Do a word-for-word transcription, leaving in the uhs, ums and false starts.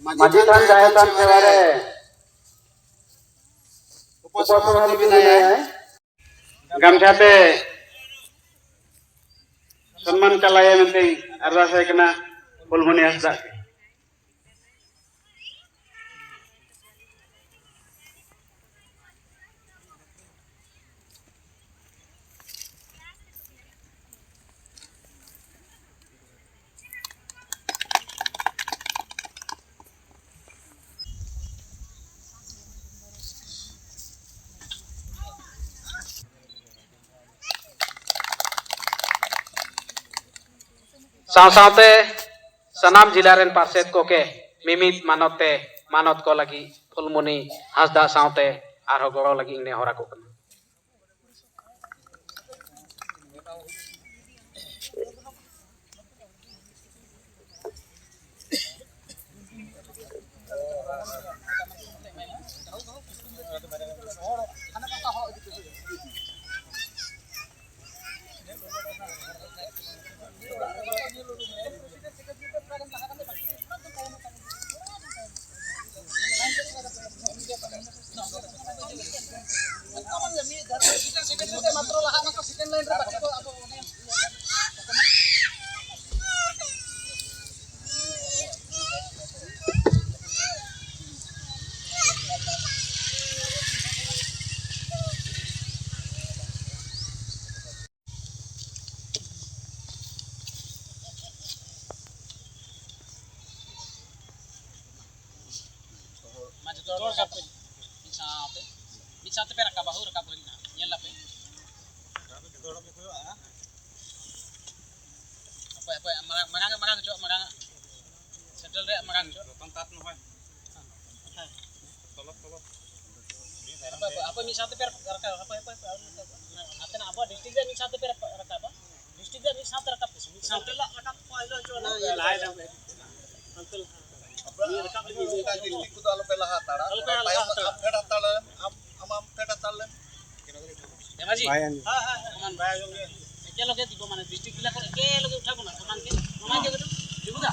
ᱢᱟᱹᱡᱷᱤ ᱛᱷᱟᱱ ᱡᱟᱦᱮᱨ ᱛᱷᱟᱱ ᱥᱮᱵᱟ ᱨᱮ ᱩᱯᱟᱥᱚᱠ ᱢᱮᱱᱟᱭᱟ᱾ ᱜᱟᱢᱪᱷᱟ ᱛᱮ ᱥᱚᱱᱢᱟᱱ ᱪᱟᱞᱟᱭᱟ ᱢᱮᱱᱛᱮ ᱟᱨᱫᱟᱥ ᱟᱭ ᱠᱟᱱᱟ ᱯᱷᱩᱞᱢᱚᱱᱤ ᱦᱟᱸᱥᱫᱟ᱾ ᱥᱟᱶ ᱥᱟᱶᱛᱮ ᱥᱟᱱᱟᱢ ᱡᱤᱞᱟ ᱨᱮᱱ ᱯᱟᱨᱥᱮᱛ ᱠᱚᱜᱮ ᱢᱤᱢᱤᱫ ᱢᱟᱱᱚᱛ ᱛᱮ ᱢᱟᱱᱚᱛ ᱠᱚ ᱞᱟᱹᱜᱤᱫ ᱯᱷᱩᱞᱢᱚᱱᱤ ᱦᱟᱸᱥᱫᱟ ᱥᱟᱶᱛᱮ ᱟᱨᱦᱚᱸ ᱜᱚᱲᱚ ᱞᱟᱹᱜᱤᱫ ᱤᱧ ᱱᱮᱦᱚᱨ ᱟᱠᱚ ᱠᱟᱱᱟ᱾ ᱢᱟ ᱡᱚᱛᱚ ᱦᱚᱲ ᱨᱟᱠᱟᱵ ᱯᱮ᱾ ᱢᱤᱫ ᱥᱟᱶᱛᱮ, ᱢᱤᱫ ᱥᱟᱶᱛᱮ ᱯᱮ ᱨᱟᱠᱟᱵᱟ, ᱦᱳᱭ, ᱨᱟᱠᱟᱵ ᱦᱩᱭ ᱮᱱᱟ, ᱧᱮᱞ ᱟᱯᱮ᱾ ᱦᱟᱯᱳᱭ, ᱦᱟᱯᱳᱭ, ᱢᱟᱲᱟᱝ, ᱢᱟᱲᱟᱝ, ᱢᱟᱲᱟᱝ ᱦᱚᱪᱚᱣᱟᱜ, ᱢᱟᱲᱟᱝ ᱟᱜ᱾ ᱥᱮᱱᱴᱨᱟᱞ ᱨᱮᱭᱟᱜ ᱢᱟᱲᱟᱝ ᱦᱚᱪᱚᱣᱟᱜ᱾ ᱦᱮᱸ᱾ ᱦᱟᱯᱳᱭ, ᱦᱟᱯᱳᱭ, ᱦᱟᱯᱳᱭ, ᱢᱤᱫ ᱥᱟᱶᱛᱮ ᱯᱮ ᱨᱟᱠᱟᱵᱟ, ᱦᱟᱯᱳᱭ, ᱦᱟᱯᱳᱭ, ᱦᱟᱯᱳᱭ, ᱟᱨ ᱢᱤᱫ ᱫᱷᱟᱣ᱾ ᱱᱟᱛᱮᱱᱟᱜ ᱟᱵᱚᱣᱟᱜ ᱰᱤᱥᱴᱨᱤᱠᱴ ᱨᱮᱭᱟᱜ ᱢᱤᱫ ᱥᱟᱶᱛᱮ ᱯᱮ ᱨᱟᱠᱟᱵᱟ᱾ ᱰᱤᱥᱴᱨᱤᱠᱴ ᱨᱮᱭᱟᱜ ᱢᱤᱫ ᱥᱟᱶᱛᱮ ᱨᱟᱠᱟᱵ ᱯᱮ ᱥᱮ, ᱢᱤᱫ ᱥᱟᱶᱛᱮ᱾ ᱞᱟᱦᱟ ᱨᱟᱠᱟᱵ ᱞᱟᱹᱜᱤᱫ ᱢᱤᱫ ᱥᱟᱶᱛᱮ᱾ ᱰᱤᱥᱴᱨᱤᱠᱴ ᱠᱚᱫᱚ ᱟᱞᱚᱯᱮ ᱞᱟᱦᱟ ᱦᱟᱛᱟᱲᱟ᱾ ᱟᱞᱚᱯᱮ ᱞᱟᱦᱟ ᱛᱟᱭᱚᱢ ᱦᱟᱛᱟᱲᱟ᱾ ᱟᱢ ᱯᱷᱮᱰ ᱦᱟᱛᱟᱲ ᱞᱮᱢ, ᱟᱢ, ᱟᱢ ᱯᱷᱮᱰ ᱦᱟᱛᱟᱲ ᱞᱮᱢ᱾ ᱦᱮᱸ ᱢᱟᱹᱡᱷᱤ᱾ ᱵᱟᱭ ᱟᱸᱡᱚᱢ᱾ ᱦᱮᱸ, ᱦᱮᱸ, ᱦᱮᱸ᱾ ᱥᱚᱢᱟᱱ ᱵᱟᱭ ᱟᱸᱡᱚᱢ ᱜᱮ᱾ ᱮᱠᱮ ᱞᱚᱜᱮ ᱫᱤᱵᱚ, ᱢᱟᱱᱮ ᱰᱤᱥᱴᱨᱤᱠᱴ ᱡᱮᱞᱟ ᱠᱚᱨᱮ ᱮᱠᱮ ᱞᱚᱜᱮ ᱩᱴᱷᱟ ᱵᱚᱱᱟ, ᱥᱚᱢᱟᱱ ᱜᱮ᱾ ᱱᱚᱣᱟ ᱜᱮ ᱵᱮᱴᱟ, ᱡᱩᱵᱩᱫᱟ᱾